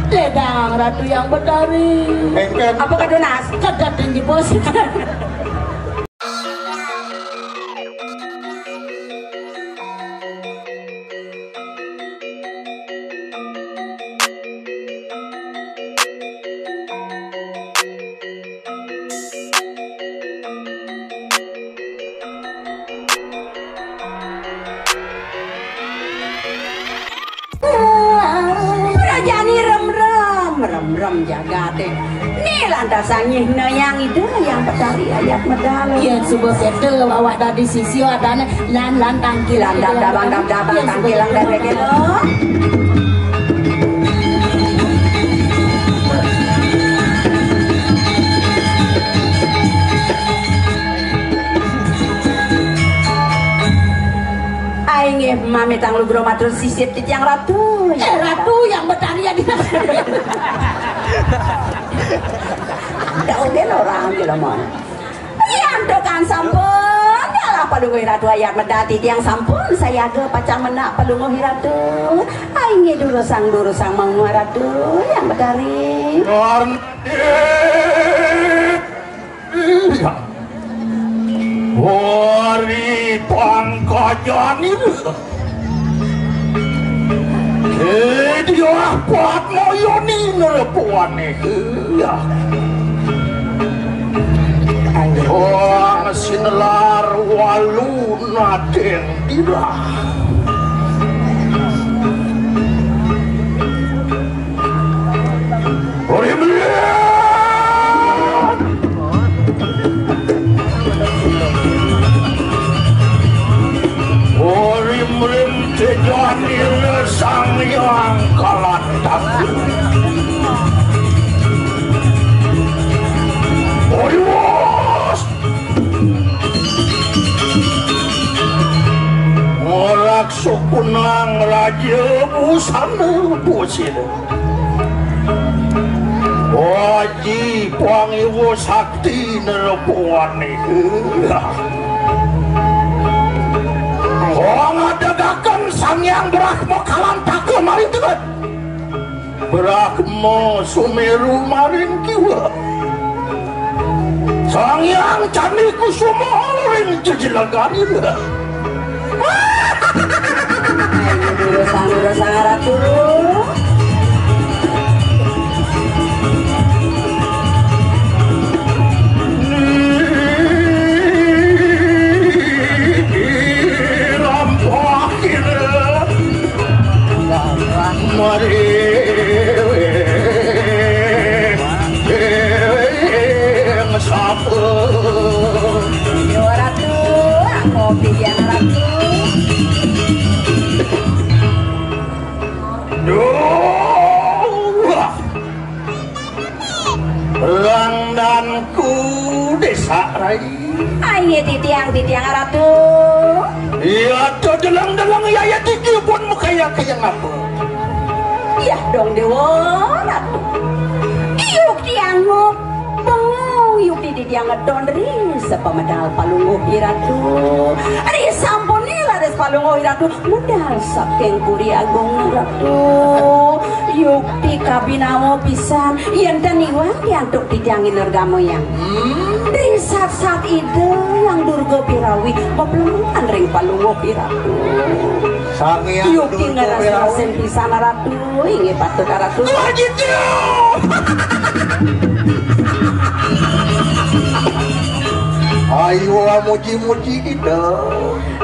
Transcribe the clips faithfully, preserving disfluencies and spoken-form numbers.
Ledang Ratu Yang Betari. Engken. Apa kadunas? Kedat tinggi bos. Kerajaan ni rem-rem, rem-rem jagaté. Ni lantas sangihna Yang Ida Yang Betari Ayat Medal. Yén suba setel awak dadi sisia adané, lan, lan tangkilan. Lan, lan, dabang, dab, dabang, yén suba tangkilan setel. Dadi kéto. Ai nggih, mamitang lugra matur sisip titiang Ratu. Eh, Ratu Yang Betari adi. Ndak ogé lho orang jelema. Yang tukang sampun, yalah Palungguh Ratu Ayat Medal titiang sampun sayaga pacang menak Palungguh Ratu. Ai nggih durusang, durusang manguh Ratu Yang Betari. Nuhun. Iya. Wari pangkajan ini. Diah Padma Yani nerepuane. Iya. Wang sinelar walu nadeng dirah. Ori melihat. Ori melim tejani Sang Hyang Kalantaka. Ori wos. Ngorak sukunang raja busana pusir. Waji pangiwa sakti nerepuane. Wong adegaken Sang Hyang Brahma Kalantaka marinteget. Brahma Sumeru maring kiwa. Sang Hyang Candi Kusuma ring jejelegan ira. Ayo, dulu sang, dulu sang, Ratu. Lampah kira. Mari sapa? Yo Ratu, kopi yang Ratu. Duh. Langdanku desa rai. Aye titiang, titiang Ratu. Iya, to deleng-deleng iya, iya tiki pun makaya kaya ngapa? Iya dong Dewa Ratu. Yuk tiang ngop, bengong yuk titiang ngedon ri sepamedal Palungguh Iratu. Ri sampun ni laris Palungguh Iratu. Medal saking Puri Agung Ratu. Yukti kabinawa pisan, yén ten iwang diantuk titiang inergamayang. Hmm? Ri sat-sat Ida Hyang Durga Pirawi maplemengan ring Palungguh Iratu. Sang Hyang Yukti Durga ngeras Pirawi. Rasin pisan Ratu, inggih patut Ratu. Wah, gitu. Ayo muji-muji Ida.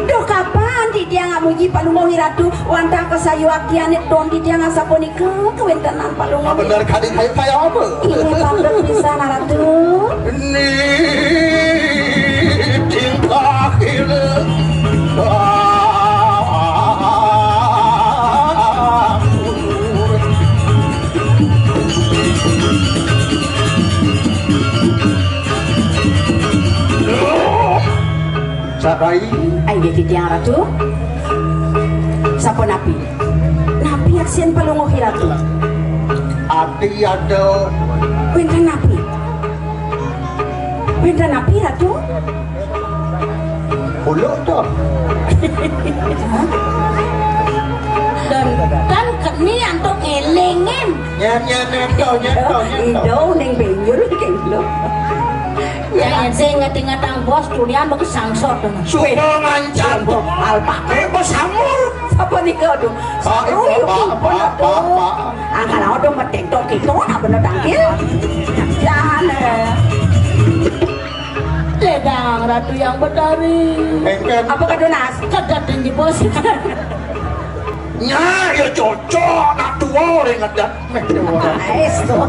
Duh, kapan titiang amuji Palungguh Iratu, wantah kasayuaktiané ton titiang asapunika kawéntenan Palungguh. Bener kadi kaya, kaya apa? Inggih patut pisan Ratu. Ni tingkah ira. Sakai. Ai, nggih, titiang Ratu. Sapunapi? Napi aksin Palungguh Iratu? Adi ada. Wénten napi? Wénten napi, Ratu? Uluk to. Dan, dan Seni antuk ngelingin. Nyen, nyen, nyen, to, nyen, to, nyen, to. Ido ning benjur kenglo. Ya, ya, sing inget-ingetang bos, dunia mau kesangsot. Sudah ngancam. Alpak. Eh, bos Samur. Sapa nika, aduh? Pak, Saru, Pak, yuk, Pak, Pak, Pak, Pak. Angkal aduh, medeng tok gitu, nak bener tangkil. Jangan, eh. Ledang Ratu yang Betari. Engken. Apa kedunas? Kedat tinggi bos. Nya, ya cocok, nak tua orang ngedat. Meh, dia orang. Ais, tuh.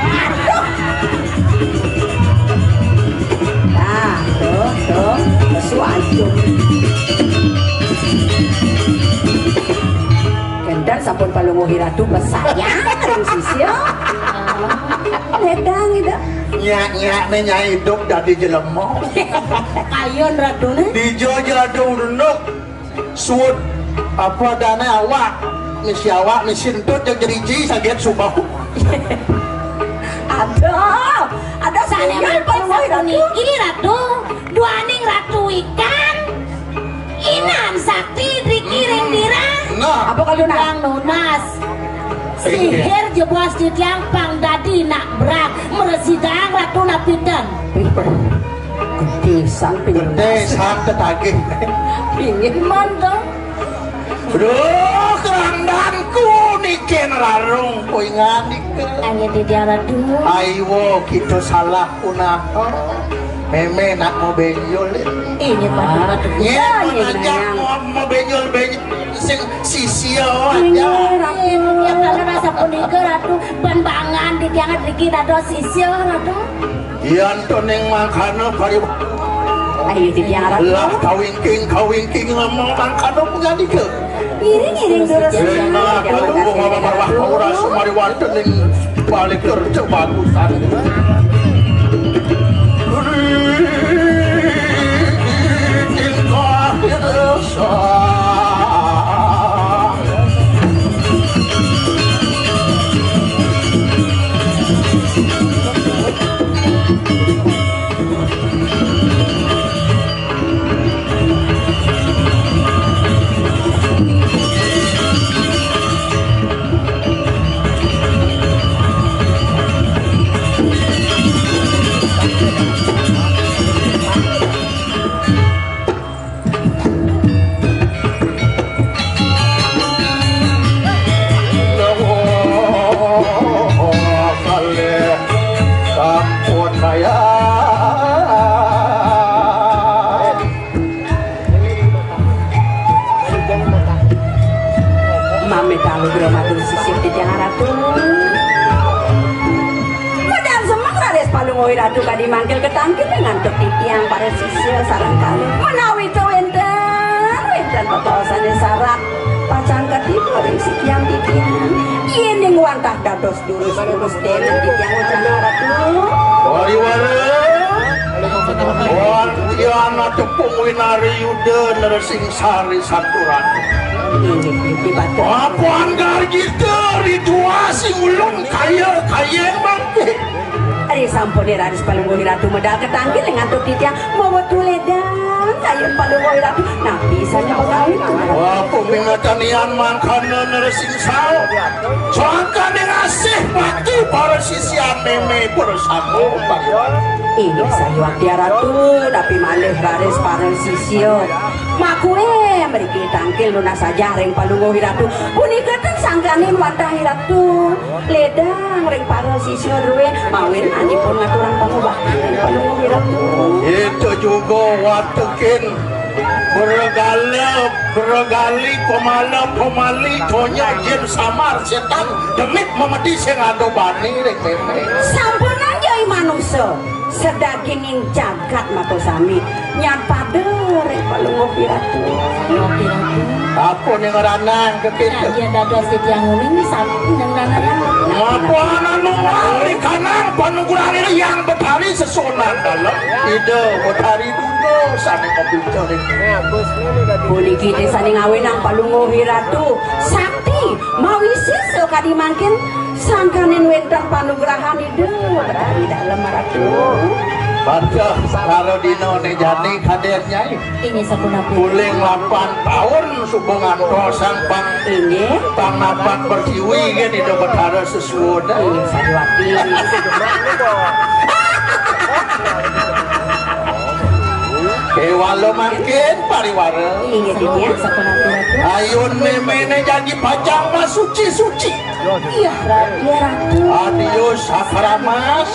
Aduh. Nah, tuh, tuh. Suancung. Kenten sampun Palungguh Ratu besayang ring sisia. Ledang ida. Nyak-nyak ne nyai hidup dadi jelema. Kayun Ratune. Dija jadu renuk. Suud apa dane awak, misi awak, misi entut, jeg jeriji saget suba. Aduh, aduh, sane singgal mangkin Palungguh Ratu. Sapuniki, Ratu, duaning Ratu ikan, inan sakti driki ring dira. Nah. Apa kadunas? Yang nunas. Sihir jebos titiang pang dadi nak berat, mresidang Ratu napidan. Gede san pinunas. Gede san tetagih. Pingin man to. Duh, kerangdanku niki nerarung, kuingan nika. Hanya di darat dulu. Aiwo, kita salah punaha. Meme nak mau benjol. Ini padu-padu. Nye, ah, iya, ngajak mau, mau benjol, benjol. Sing sisia aja. Iya, Ratu. Ya, kalau rasa punika, Ratu, ban bangan di tiang driki dados sisia, Ratu. Yan to ning mangkana pariwa. Ayo, di tiang Ratu. Lah, kawingking, kawingking, ngomong mangkana pengandika. Iring-iring durus. Enak, kalau mau marwah, mau rasa mariwata ning balik kerja bagusan. Tingkah biasa. Sampun kaya. Mame dalu bro matur sisip titiang Ratu. Medal semeng raris Palungguh Ratu kadi mangkil ketangkil ngantuk titiang para sisya sareng kalih. Menawi wenten, wenten pepaosane sarat pacang katiba ring sikian titiang. Yening wantah dados durus-durus dene titiang ucap Ratu. Wariwara. Wantiana tepung winari yuda neresing sari santuran. Inggih, inggih, Batur. Apan garjita ritual sing ulun kaya, kaya mangke. Ari sampune raris Palungguh Ratu medal ketangkil ngantuk titiang mawetu ledang. Kayun Palungguh Ratu. Napi sane pegawin? Wah, pumingatanian mangkana neresing sao. Sangkaning asih bakti para sisian meme bersama. Inggih sayuwakti Ratu, napi malih raris para sisya. Makue mriki tangkil nunas ajah ring Palungguh Ratu. Punika ten sangkaning wantah Ratu. Ledang ring para sisya druwe, mawin anipun ngaturang pangubah ring Palungguh Ratu. Itu juga watekin bergala, bergali, pemala, pemali, tonya, jin, samar, setan, demit, memedi, sing ada bani ring meme. Sampunang jai manusa, sedaginging jagat mato sami, nyapada ring Palungguh Ratu. Apa ning ranang kepitu? Nah, yen dados titiang uling sami ning ranang. Ngapa anu wali kanang panugrahan yang betari sesuunan dalem? Ida betari duda sami kepitu ning. Puniki desane ngawinang Palungguh Ratu sakti mawisisa kadi mangkin sangkaning wenten panugrahan Ida betari dalem Ratu. Aduh, karo dina né jani kadén, Nyai. Inggih, sampun ampun. Uling lapan taun suba ngantos sang pang, inggih, pang napak pertiwi gén Ida Betara Sesuwun. Inggih, Sariwati. Kéwala mangkin pariwara. Inggih, titiang sampun atur, Ratu. Ayun méméné jagi pacang masuci-suci. Iya, Ra-, iya, Ratu. Adius Sakramas.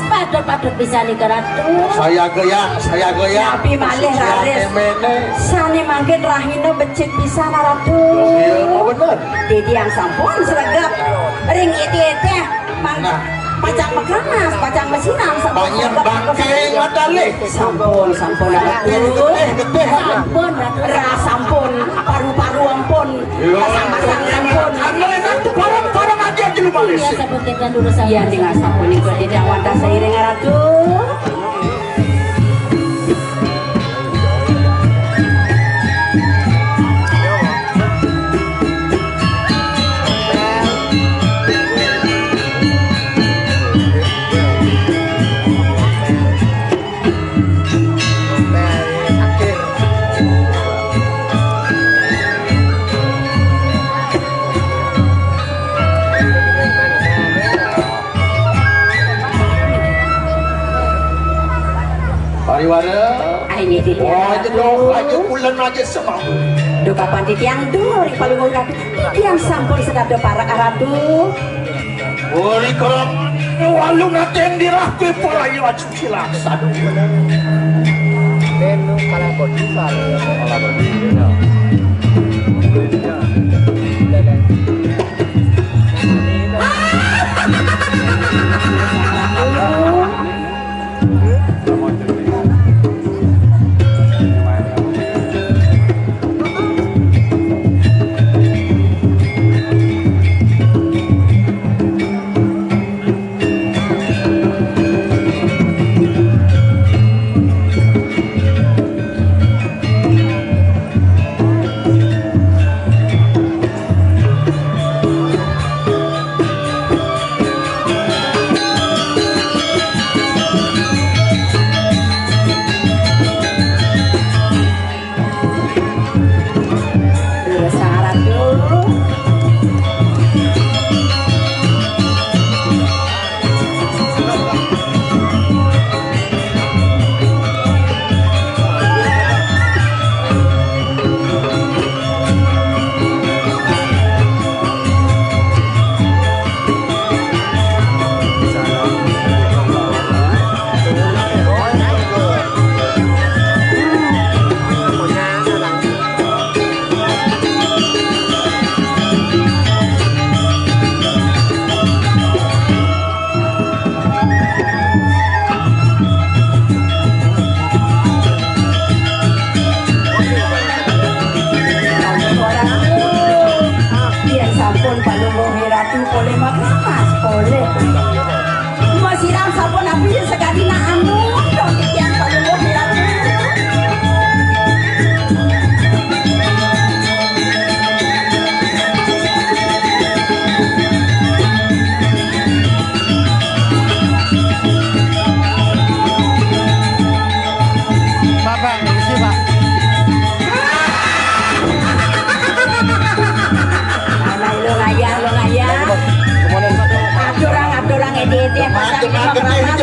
Patut-patut bisa nika, Ratu. Saya goyang, saya goyang. Napi malih, sucian raris. Méméné. Sané mangkin rahina becik pisan, Ratu. Iya, bener. Titiang sampun sregep ring iti-iti. Mang-, nah. Pacang makanas, pacang masiram, sampun banyak sregep bangkai makanan. Madalih. Sampun, sampun, Ratu. Getih, getih. Sampun, Ratu. Ra sampun, paru-paru ampun. Iya. Pasang-pasang ampun. Andai nanti barang-barang aja di rumah. Iya, listrik. Sampun kita dulu. Iya, sampun. Tinggal sampun ikut di jawatan seiring, Ratu. Pariwara. Ai, nggih, titiang. Oh, aja dong, aja bulan aja semau. Duh, kapan titiang dulu ring Palungguh Ratu. Titiang sampun sedap do parak, Ratu. Ori kolom walu nateng dirah kue polayo acu kilang sadu. Benu kalah bodi, kalah bodi. Durus syarat dulu. Yen sampun Palungguh Ratu polih makramas, polih. Masiram sampun abdi sakadi nak anu, dong titiang Palungguh Ratu. Bapak, misi, Pak. Alah, lu ngayah, lu ngayah. Aturang, aturang, edi, edi, apa tadi, Pak Pramas?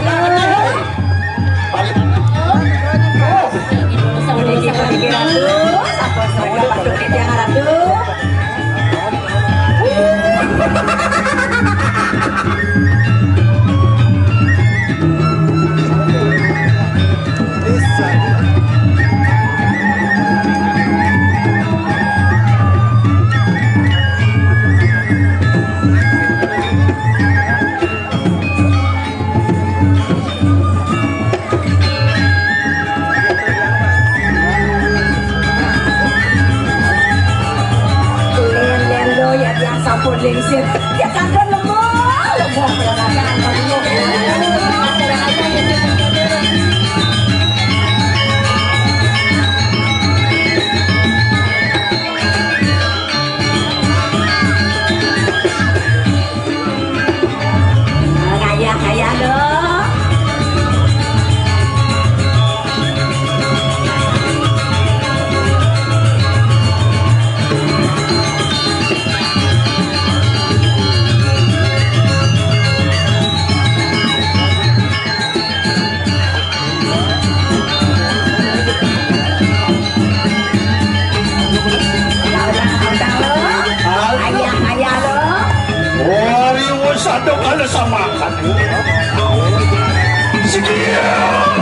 Sampun, sampun, Ratu. Sampun, sampun, Ratu. Lén-lén lo, ya, tiang sampun lingsir. Ya, kantun lemah, lemah, lemah, lemah. Ngayah, ngayah, lo. Ada kala sama kan. Sekian.